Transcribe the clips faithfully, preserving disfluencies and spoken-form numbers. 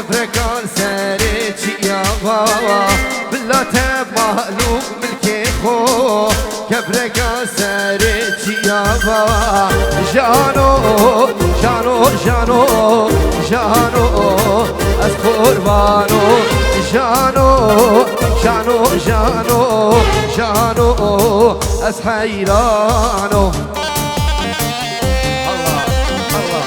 Kebreka serê çiya va, bila te malûm milkê xo. Kebreka serê çiya va, jano, jano, jano, jano, ez qurbano. Jano, jano, jano, jano, ez heyrano. Allah, Allah.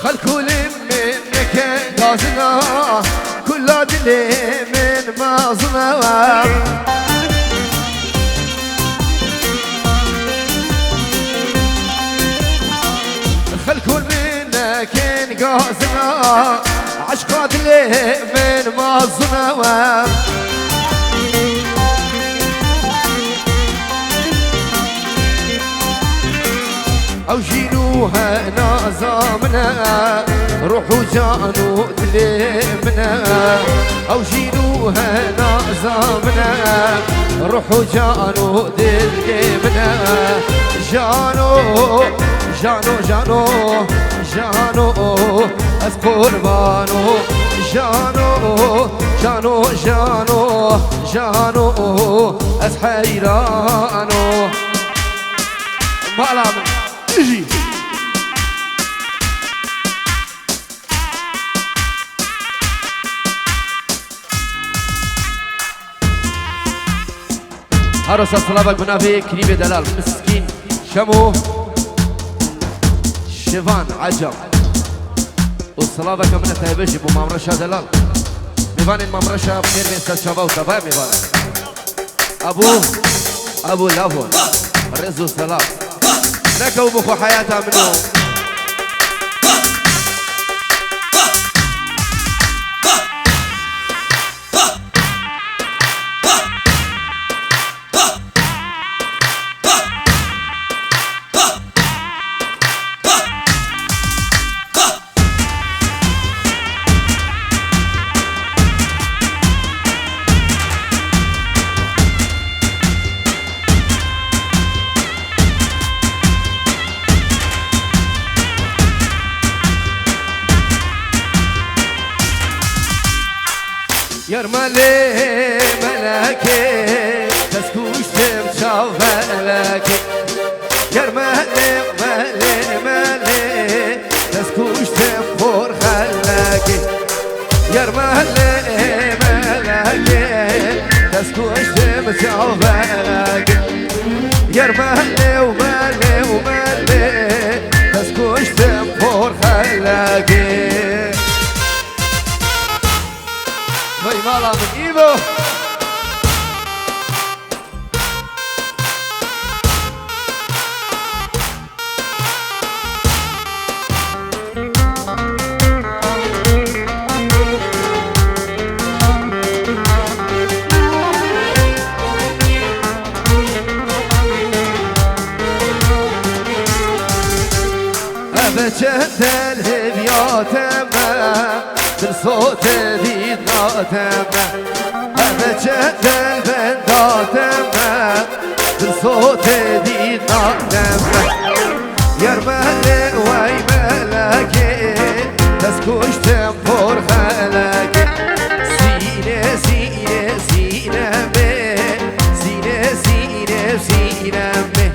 Xelkûlê min neke gazina, kula dilê min mezina. Xelkûl min nekin gazina, eşqa dilê min mezina. Ew jîn û henaza min e, ruh û can û dilê min e. Ew jîn û henaza min e, ruh û can û dilê min e. Jano, jano, jano, jano, ez qurbano. Jano, jano, jano, jano, ez heyrano. Mala min. Dijî. Her wisa silavek bi navê Krîbê Delal, Miskîn, Şemo, Şivan, Ecem. Û silaveke min e taybet jî bo Mamreşa Delal. Mêvanên Mamreşa bi xêr bên, ser çava û tevaya mêvanan. Ebû, Ebû Lavon. Rêz û selam. Neke û bixwe heyata min o. Yar melê melekê, ez kuştim çav felekê. Yar melê, melê, melê, ez kuştim xor xelekê. Yar melê, melekê, ez kuştim çav felekê. Yar melê, melê, melê, ez kuştim xor xelekê. Vay mala min, Îbo. Eve çendel heviyate me, dil sote dît nate me. Eve çendel bendate me, dil sote dît nate me. Yar melê wey melekê, ez kuştim xor xelekê. Sîne, sîne, sîne me, sîne, sîne, sîne me.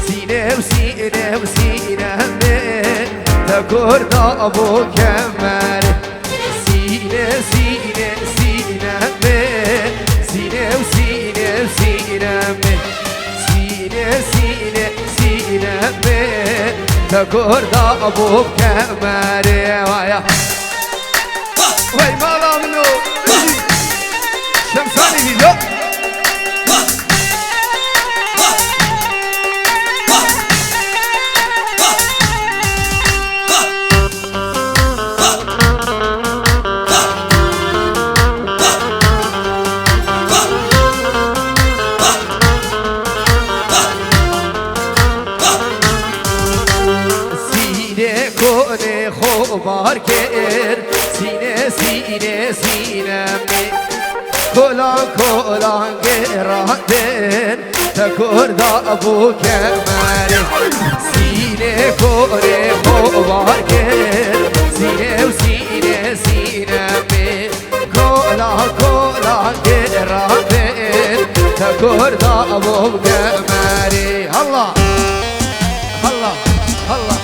Sîne û sîne û sîne me, te kor da bo kemerê. Sîne, sîne, sîne me, sîne û sîne û sîne me. Sîne, sîne, sîne me, te kor da bo kemerê. Vaya. Vay mala min o. Şemsanî hîlo. Konê xwe bar kir, sîne, sîne, sîne min. Kolan, kolan gerandin, te kor dabû kemerê. Sîne, konê xwe bar kir, sîne û sîne, sîne min. Kola, kola gerandin, te kor dabû kemerê. Halla, halla, halla.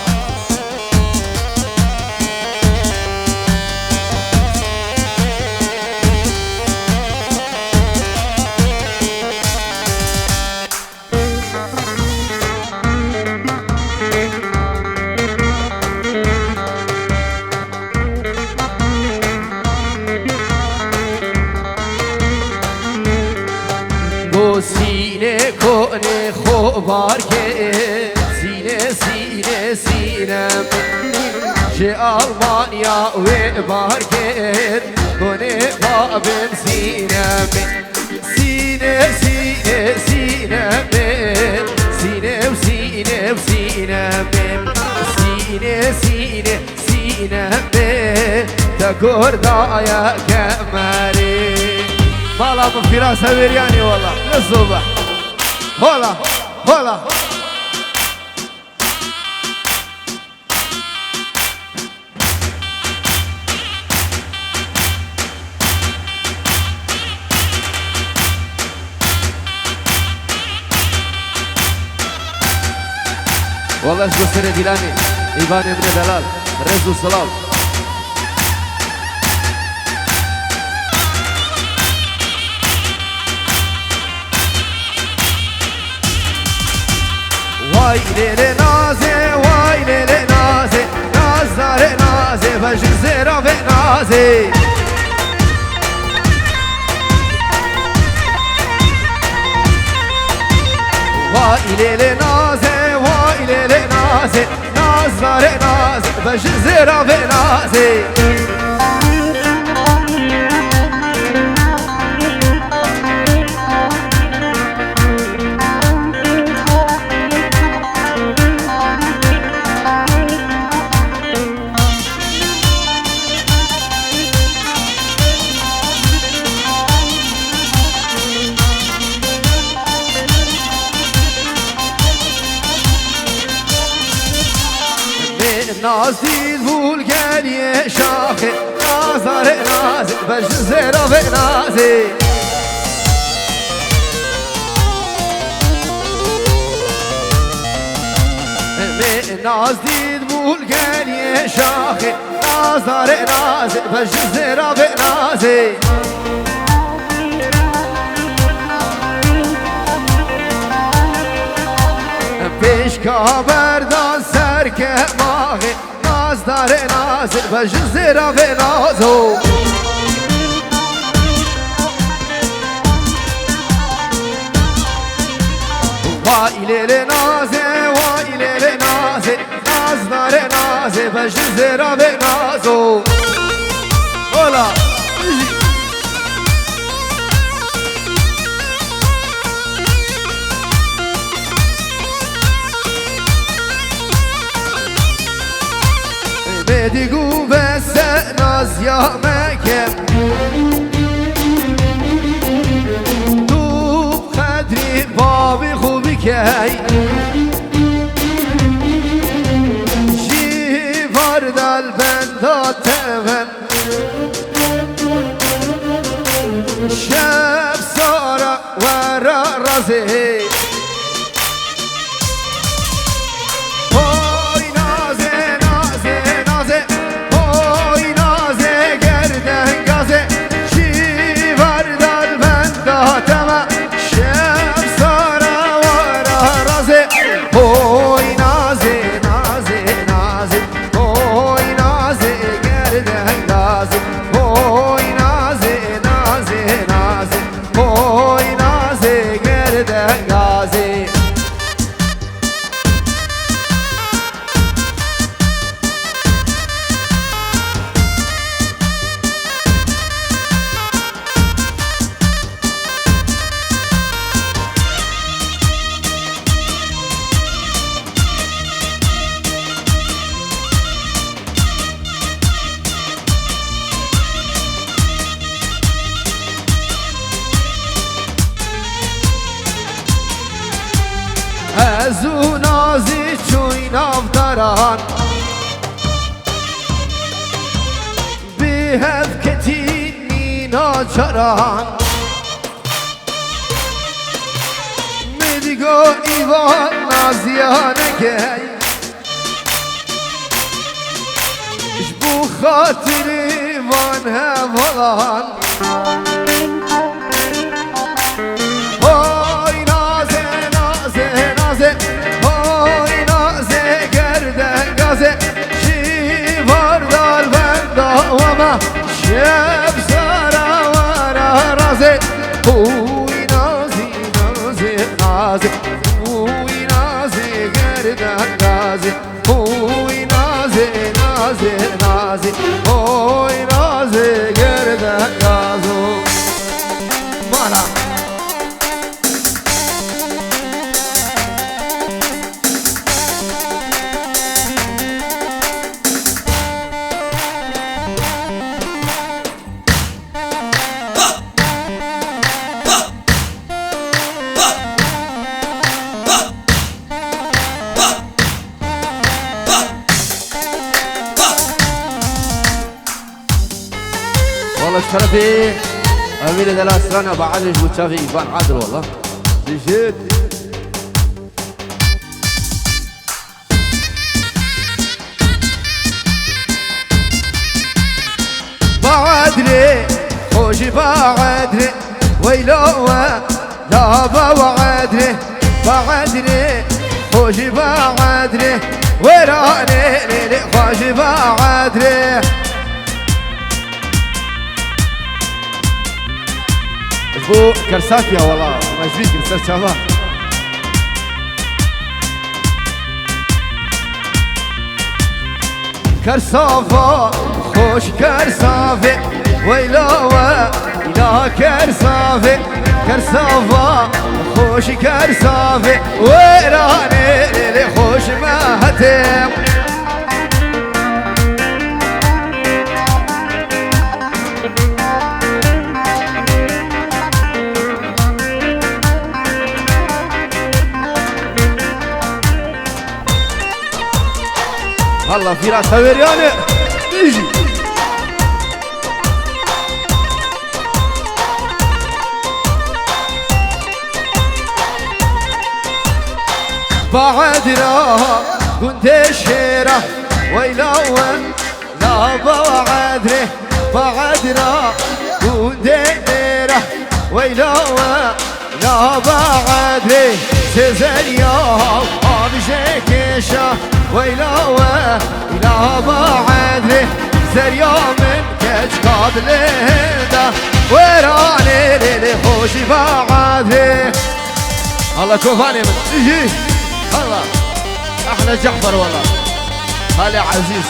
Bo sîne konê xwe bar ke, sîne, sîne, sîne. Ji Almanya wê bar ke, konê babim sîne. Sîne, sîne, sîne min. Sîne, sîne, sîne min. Sîne, sîne, sîne min. Te kor daye kemerê. Mala min Fîras Hewêriyanê wala. Ne soba. Hola, hola. Wala ji bo serê Dîlanê, Îvanê min e delal, rêz û silav. Vay lê lê nazê, vay lê lê nazê, nazdarê nazê, vejin zêra vê nazê. Vay lê lê nazê, vay lê lê nazê, nazdarê nazê, vejin zêra vê nazê. Min naz dît bûl geliyê şaxê, nazdarê nazê, vejin zêra vê nazê. Min naz dît bûl geliyê şaxê, nazdarê nazê, vejin zêra vê nazê. Pêşka berdan ser kemaxê, nazdarê nazê, vejin zêra vê nazo. Vay lê lê nazê, vay lê lê nazê, nazdarê nazê, vejin zêra vê nazo. Hola. Bê dî gû vese naziya me ke. Tu qedrî bavê xwe bikey. Jî var dal benda teve. Şev sara wera razê. Hoy nazê, nazê, nazê. Hoy nazê, gerden gazê. Şîvar dal benda tema. Şev sara wera razê. Hoy nazê, nazê, nazê. Hoy nazê, gerden gazê. Hoy nazê, nazê, nazê. Hoy nazê, gerden navdaran, bi hev ketî nîna caran. Min digo îvan naziya nekey, ji bo xatirî van hevalan. Hoy nazê, nazê, nazê, hoy nazê gerdengazê, şîvardar benda wama, şev sara wara razê. Hoy nazî, nazê, nazê, hoy nazê gerdengazê. Oy nazê, nazê, nazê, oy nazê gerden gazo. Mala. Wala ji terefê Emîrê Dela Strana Baadê ji bo çavê Îvan Adil wala. Dijit. Baadrê, xojî Baadrê, weyla we, la Baadrê, Baadrê, xojî Baadrê, wêranê lê lê xojî Baadrê. Ji bo Kersakiya wala, me ji bîr kir ser çava. Kersava, xweş Kersavê, weyla we, îna Kersavê, Kersava, xweş Kersavê, wêranê lê lê xweş me hetê. Valla Fîras Hewêriyane. Dijî. Baadira gundê şêra weyla we. La Baadrê, Baadra, gundê dêra, weyla we, la Baadrê, sêzeriya avjê kêşa, weyla we, la Baadrê, zeriya min keç qabilê da, wêranê lê lê xweşî Baadrê. Allah kovanê min, ijî, Allah, ehle Cehfer wala, Xalê Ezîz.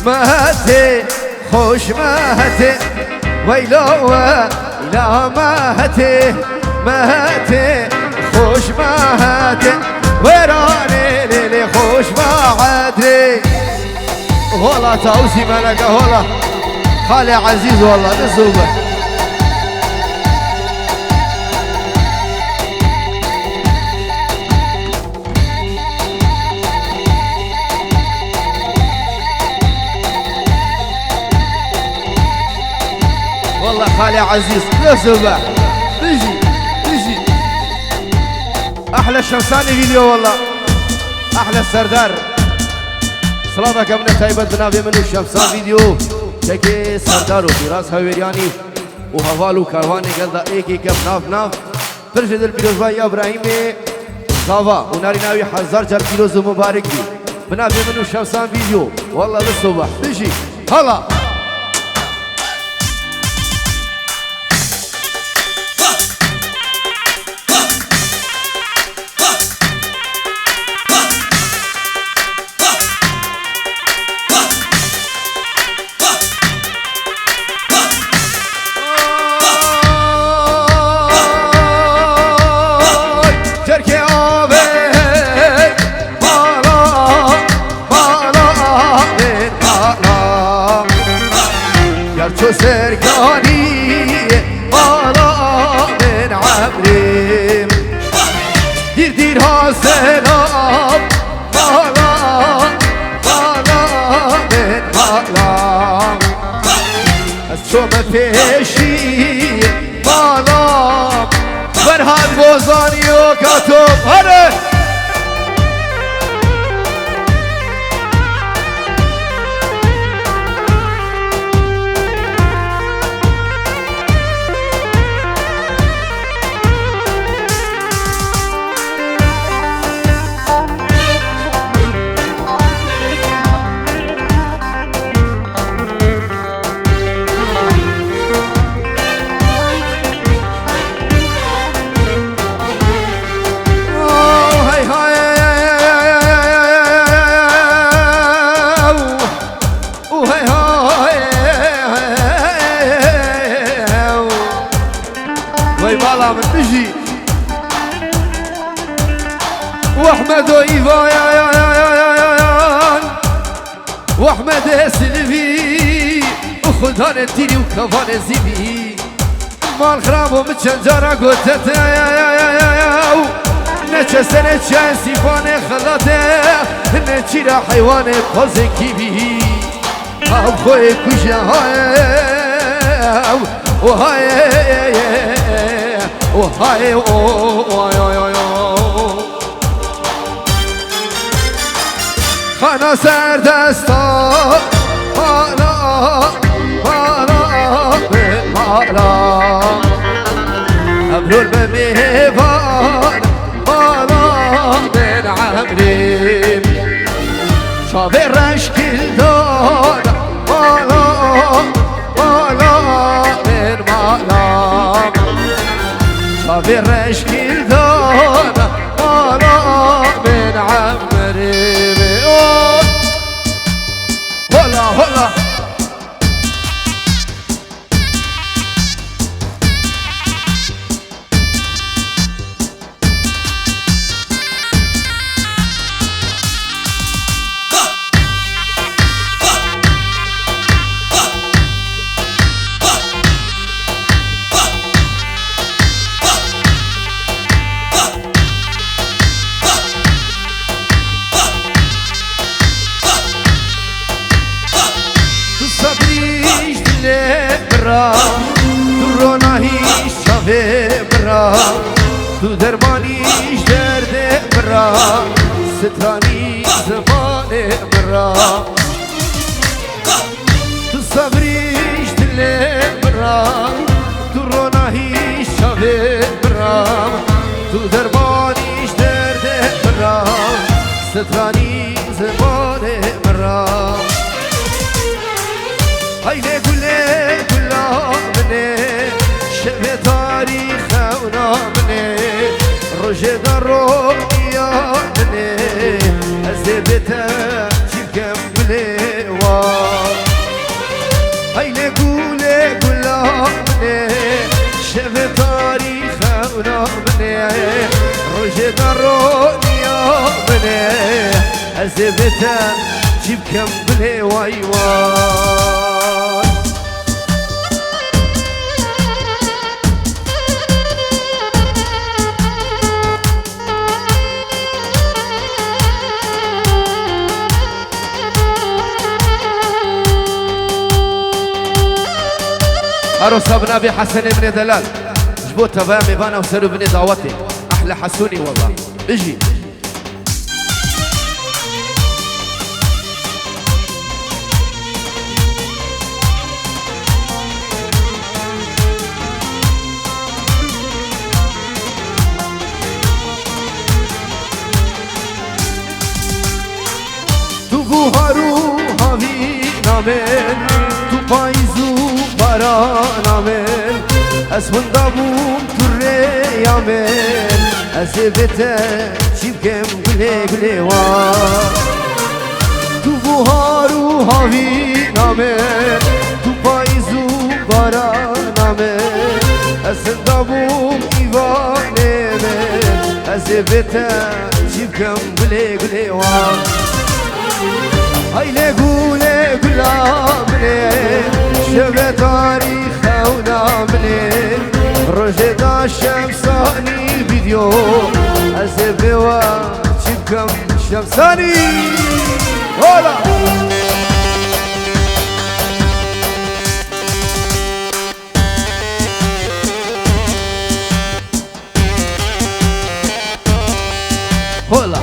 Mehetê, xweş Mehetê, weyla we, îla Mehetê, Mehetê, xweş Mehetê, wêranê lê lê xweş Mehetê. Hola Tawusî Meleke, hola. Xalê Ezîz, wala, diz û be. Wala Xalê Ezîz, diz û be. Bijî, bijî. Ehle Şemsanê vîdeo wala. Ehle Serdar. Silaveke min e taybet bi navê min û Şemsan vîdeo. Çekê Serdar û Fîras Hewêryanî û heval û karwanê gel da êk êk e bi nav bi nav. Pir ji dil pîrozbay ya Îbrahîmê Zava û narîna wî hezar car pîroz û mibarek bî. Bi navê min û Şemsan vîdeo. Wala li sobah. Bijî. Hala. To me pêşî mala Ferhat Bozanî o ka to pare. Vay bala min bijî. Wehmedo îvayan. Wehmedê silvî û xuldanê tînî û kevanê zîvî. Mal xirab û min çend cara gote te. Ne çesenê çen sîfanê xelate. Ne çîra heywanê pozê kîvî. Ev xwê kuje haye, o haye, o haye, o, o, o, o, o. Xana serdesta, mala, mala, mala. Ebrol me mêvan, mala, ben emrîm. Çavê reşkil dana, mala, mala, bên mala. Çavê reşkil dana, mala, bên emrîm. Oh! Hola, hola. Tu sebrî ji dilê min ra, tu ronahî ji çavê min ra, tu dermanî ji derdê min ra, stranî zimanê min ra. Tu sebrî ji dilê min ra, tu ronahî ji çavê min ra, tu dermanî ji derdê min ra, stranî zimanê min ra. Heylê gulê gula min ê, şevê tarî xewna min ê, rojê de roniya min ê, ez ê bê te çî bikim gulê wan. Heylê gulê gula min ê, şevê tarî xewna min ê, rojê de roniya min ê, ez ê bê te çî bikim gulê way way. Arosa bi navê Hesenê min ê delal. Ji bo tevaya mêvana û ser û binê dawetê. Ehle Hesûnî wela. Bijî. Tu buhar û havîna min, tu payîz û barana min, ez winda bûm tu rêya min, ez ê bê te çî bikim gulê gulê wan. Tu buhar û havîna min, tu payîz û barana min, ez winda bûm îvanê min, ez ê bê te çî bikim gulê gulê wan. Heylê gulê gula min ê, şevê tarî xewna min ê, rojê da şemsanî bîdiyo, ez ê bê we çî bikim şemsanî. Hola! Hola.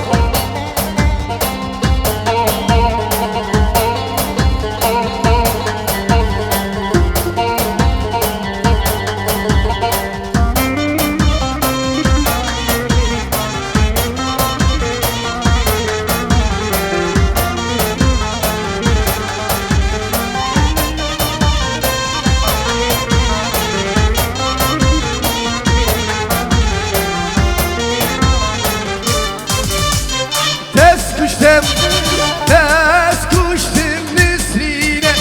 Dest kuştim, dest kuştim Nisrîne.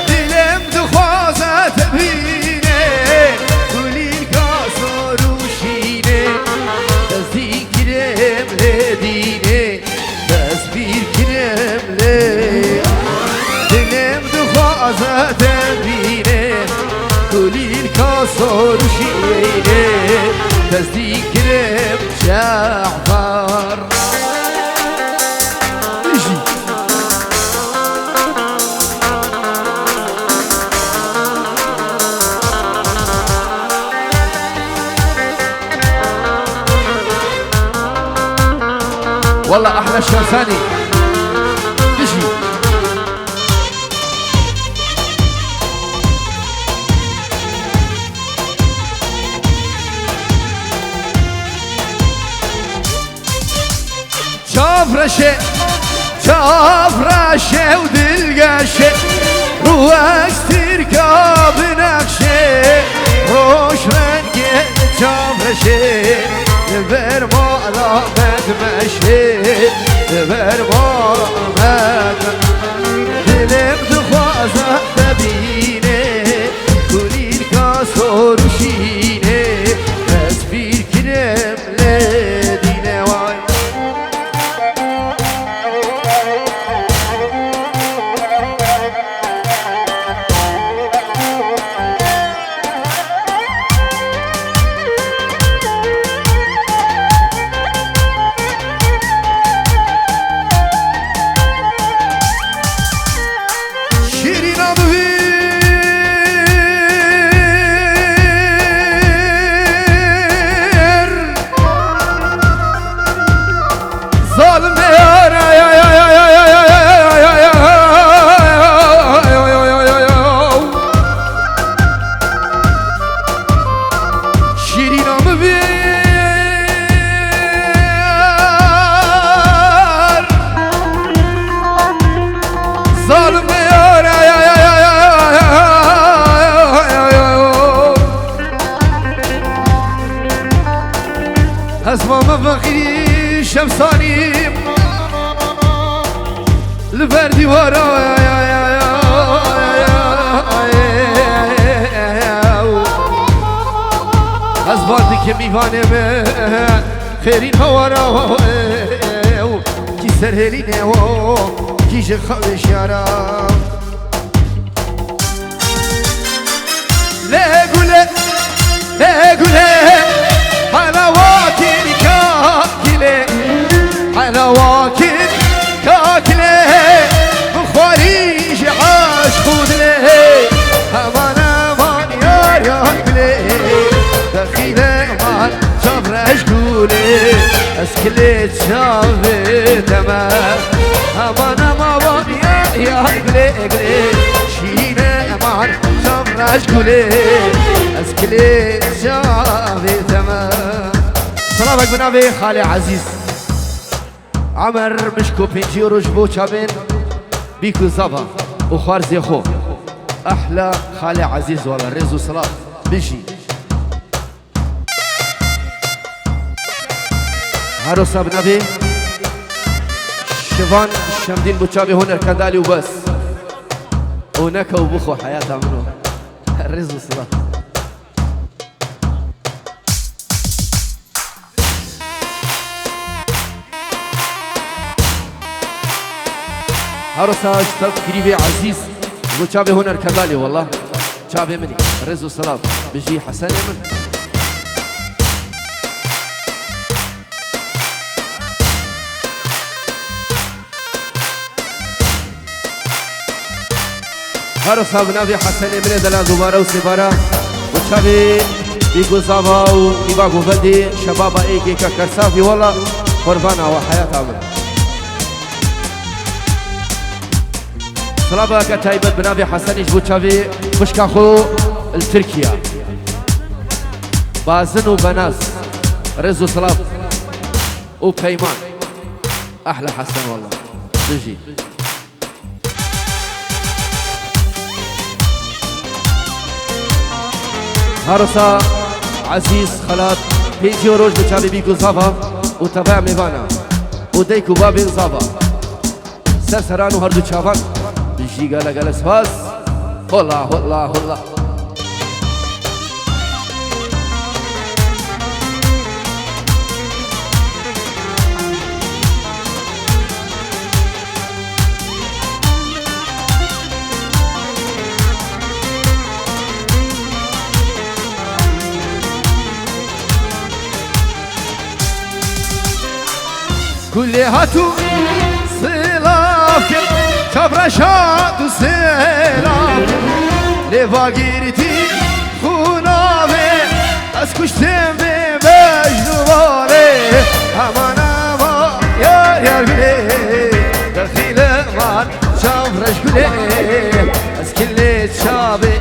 Dilim dixwaze te bîne, kulîlka sor û şîne. Dest dî kirim lê dîne, dest bîr kirim lê. Dilim dixwaze te bîne, kulîlka sor û şîne. Dest dî kirim Cefer. Bijî. Walla ehla şasanî. Bijî. Çavreşe, çavreşe û dilgeşe, rû ez tirka binexşe, roj rengê çavreşe, li ber mala me dimeşe, li ber mala me dimeşe. Dilim dixwaze te bîne, kulîlka sor û şîne, ez bîr kirim lê dîne way. Şîrîna bivîr. Zalim yar, ay, ay, ay. Şîrîna min vêr. Zalim yar, ay, ay, ay. Ez ma min vexîrî şemsanî. Li ber dîwara ez bar dikim mîvanê min, xêrî hewara kî serhêlî nêwo, kî ji xewê şiyara. Lê gule, lê gule, hela wakî kakile, hela wakî kakile, bi xwarî ji eşq û dilê. Heman, heman, yar, yar gule, dexîle man, çavreş gule, ez kilê çavê te me. Heman, heman, yar, yar gule, gule, şîrîne man, çavreş gule, ez kilê çavê te me. Silavek bi navê Xalê Ezîz. Emer Mişko pêncî euro ji bo çavên bîk û zava û xwarzê xwe. Ehla Xalê Ezîz, wala rêz û silav. Bijî. Her wisa bi navê Şivan Şemdîn bo çavê Huner Kendalî û bes. Û neke û bixwe heyata min o. Rêz û silav. Her wisa ji te kirîvê ezîz, ji bo çavê Huner Kendalî, wela çavê min î. Rêz û silav. Bijî Hesenê min. Her wisa bi navê Hesenê min ê delal dubare û sêbara û çavê bîk û zava û îva govendê şebaba êgêka Kersavî, wela Qurbana we heyata min. Silaveke taybet bi navê Hesenî ji bo çavê xwişka xwe li Tirkiye. Bazin û Benaz. Rêz û silav û peyman. Ehle Hesen wallah. Bijî. Harosa Ezîz Xelat, pêncî roj bi çavê bîk û zava û tebeya mêvana û dayik û babên zava. Ser seran û her du çavan. Bijî gele gele spas. Hola, hola, hola. Kulê hatû silav kir, çavreşa tu silav. Lê vagirtî xûna vê, ez kuştim bê Mecnû warê. Aman, aman, yar, yar, gulê, dexîle man, çavreş gulê. Ez kilê çavê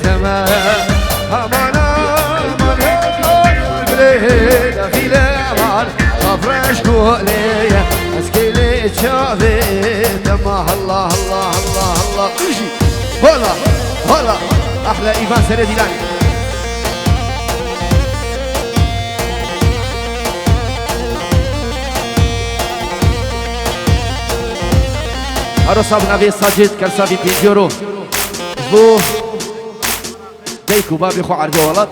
te me. Aman, aman, gulê, dexîle var. Çavreş gulê. Ez kilê çavê te me. Allah, Allah, Allah, Allah. Hola, hola. Ahla Îvan Seredîlan. Arosa bi navê Sacid Kersavî pêncî euro. Ji bo dayik û babê xwe erdê welat.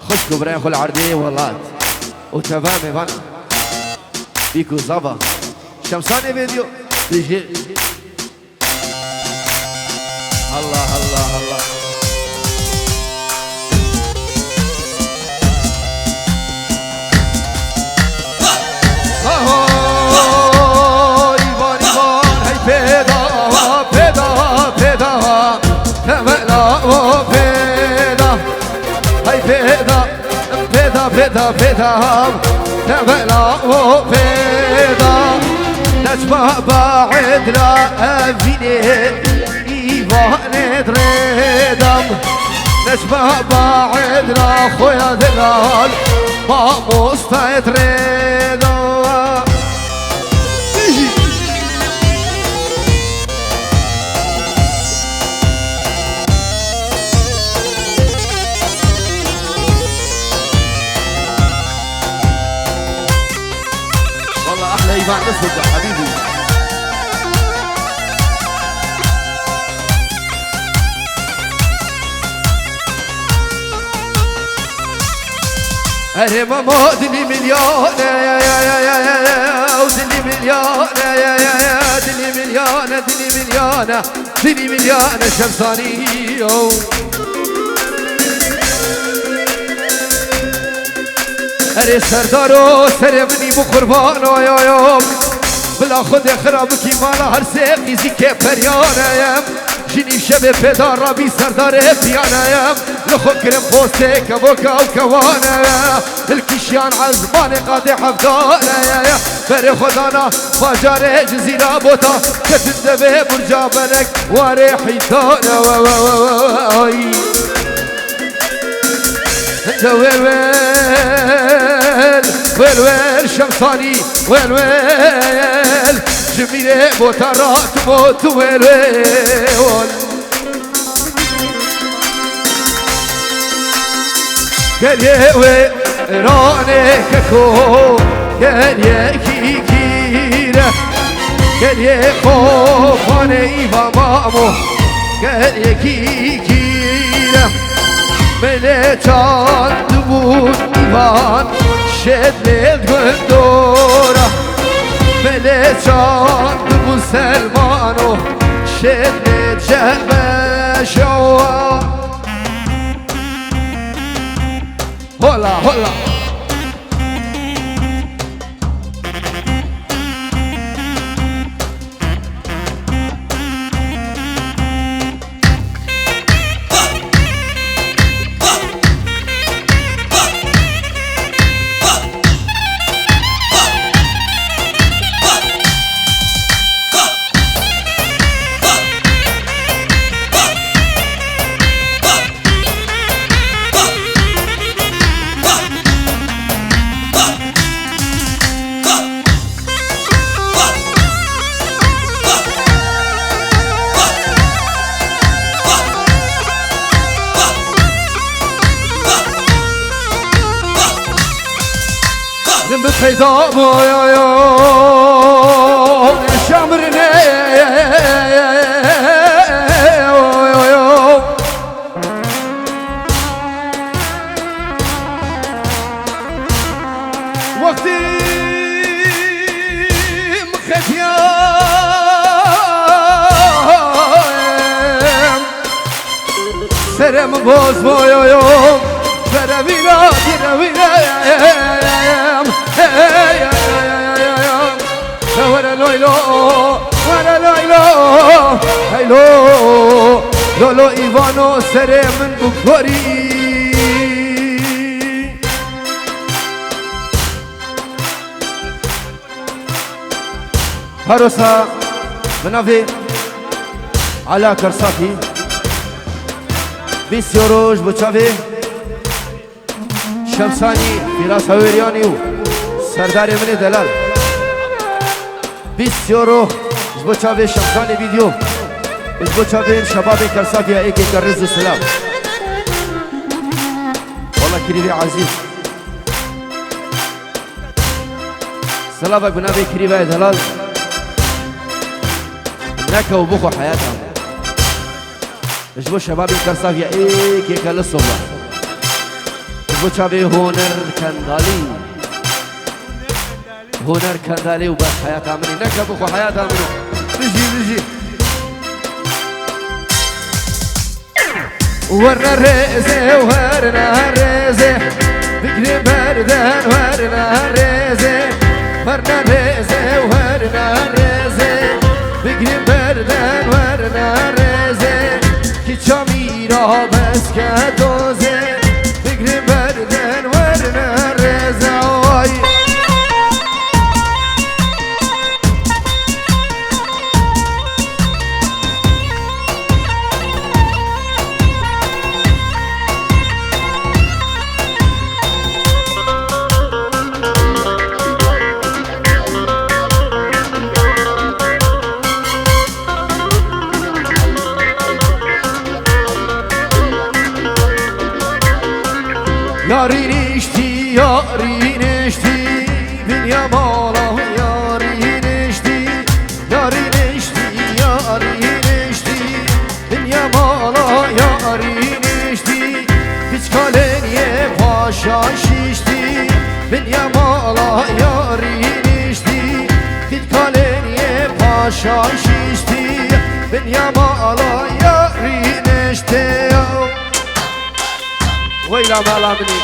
Xwişk û birayên xwe li erdê welat. Û teva mêvan. Bîk û zava. Şemsanê vê diyo. Dijî. Allah, Allah, Allah. Aho, Îvan, Îvan, hey pêda, pêda, pêda, temela o pêda, hey pêda. Pêda, pêda, pêda, tevela o pêda. Neçba baid la evînê, Îvanê dirêdam. Neçba baid la xoya delal, mamostayê dirêdam. والله أحلى إيفان نصر حبيبي. Erê mama dilî milyane, dilî milyane, dilî milyane, dilî milyane, dilî milyane Şemsanî yo. Erê serdaro serê minî bi qurbano yo yo. Bila Xwedê xira bikî mala her sê qîzî kê peryane ye. Ji nîvşevê pêda rabî serdarê piyane ye. Li xwe kirin postê kevoka û kewane ye. Hilkişiyan ezmanê qadê hevdane ye. Berê xwe dana bajarê Cizîra Bota. Ketin devê burca belek warê hîdane we we we we. Hinde wel wel, wel wel Şemsanî, wel wel. Ji mîrê Bota ra tu bo tu wel wel. Gelê wê ranê keko, gelê kî kîre. Gelê xofane îva mamo, gelê kî kîre. Belê çand bûn îvan şêt lê gundora. Belê çand bûn Selmano şêt lê cebeşewa. Hola, hola. Hey, da, bo, yo, yo, şamrine, yo, yo, yo. Wextî min xetiya serê min boz boyoyo. Verevîna, verevîna, hey, hey, hey, hey, hey, hey. Were loylo, were loylo, heylo, lolo îvano serê min bikorî. Herosa bi navê Ala Kersakî, bîst euro ji bo çavê Şemsanî Fîras Hewêriyanî û serdarê min ê delal. Bîst euro ji bo çavê Şemsanê Vîdyo û ji bo çavê şebabê Kersakî ya êkê ke riz û silav. Wala kirîvê ezîz. Silavek bi navê kirîvayê delal. Neke û bixwe heyata min. Ji bo şebabê Kersakî ya êkê ke li sobla. Ji bo çavê Honer Kendalî. Honer Kendalî û bes heyata min ê. Neke bixwe heyata min ê. Bijî, bijî. Werne rêzê, werne rêzê. Bigrin berden werne rêzê. Werne rêzê, werne rêzê. Bigrin berden werne rêzê. Kiça mîra beske dozê. Bigrin berden werne rêzê. Oy. Yarî niştî, yarî niştî, dinya mala yarî niştî, yarî niştî, yarî niştî, dinya mala yarî niştî, piçkalên yê paşa şiştî, dinya mala yarî niştî, piçkalên yê paşa şiştî, dinya mala yarî niştî. Weyla mala min ê.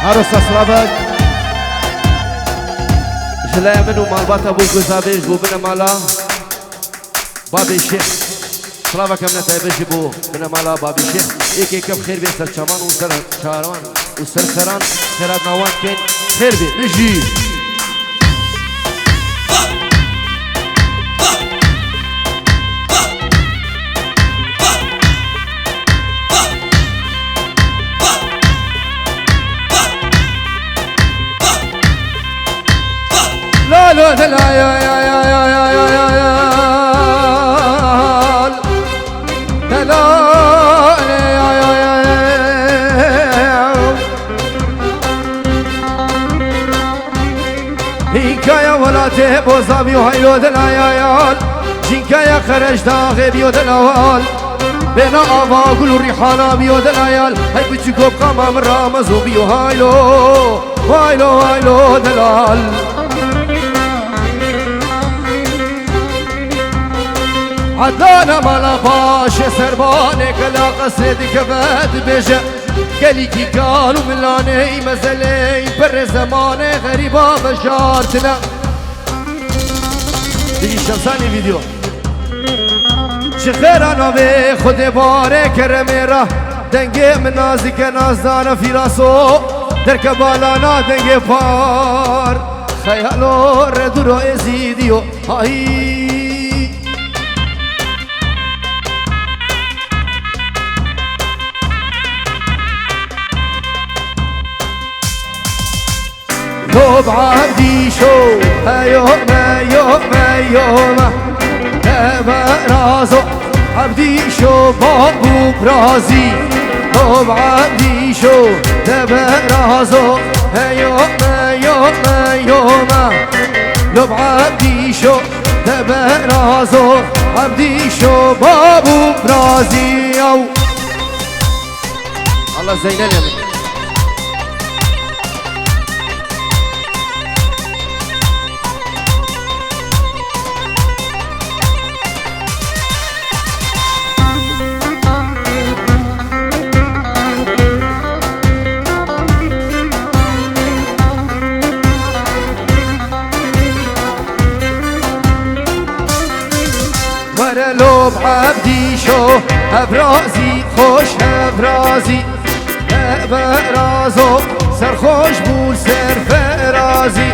Arosa Slavek. Ji laya min û malbata bo guza bê ji bo binê mala. Babê Şêx. Silaveke min taybet ji bo binemala Babê Şêx. Êkê kef xêr bê ser çavan û ser çavan û ser seran xêrat nawan kên xêr bê. Min jî. Lalo de la ya ya ya ya ya ya ya ya. De la ya ya ya ya ya. Hînkaya welatê Bozabî û haylo de la ya ya. Jinkaya Xereş daxê biyo de la wal. Bêna ava gul û rîhana biyo delayal. Hey biçûko bi qama min ra mezo biyo haylo. Haylo, haylo delal. Edana mala paşê serbanê gela qesrê dikeve dibêje. Gelîkî kal û milanê î mezelê î perê zemanê xerîba vejartine. Dijî Şemsanî vîdeo. Ji xêra navê Xwedê barê keremê re, dengê min nazike nazdana fîraso, derke balana dengê par, xeyalo re duro êzîdiyo, hayî. Lob Ebdîşo, heyo me, yo me, yo me. Deve razo, Ebdîşo, babû birazî. Lob Ebdîşo, deve razo, heyo me, yo me, yo me. Lob Ebdîşo, deve razo, Ebdîşo, babû birazî. Ew. Allah Zeynel yemin. Were Lob Ebdîşo, hevrazî, xoş hevrazî. Hevrazo, serxoş bû, serferazî.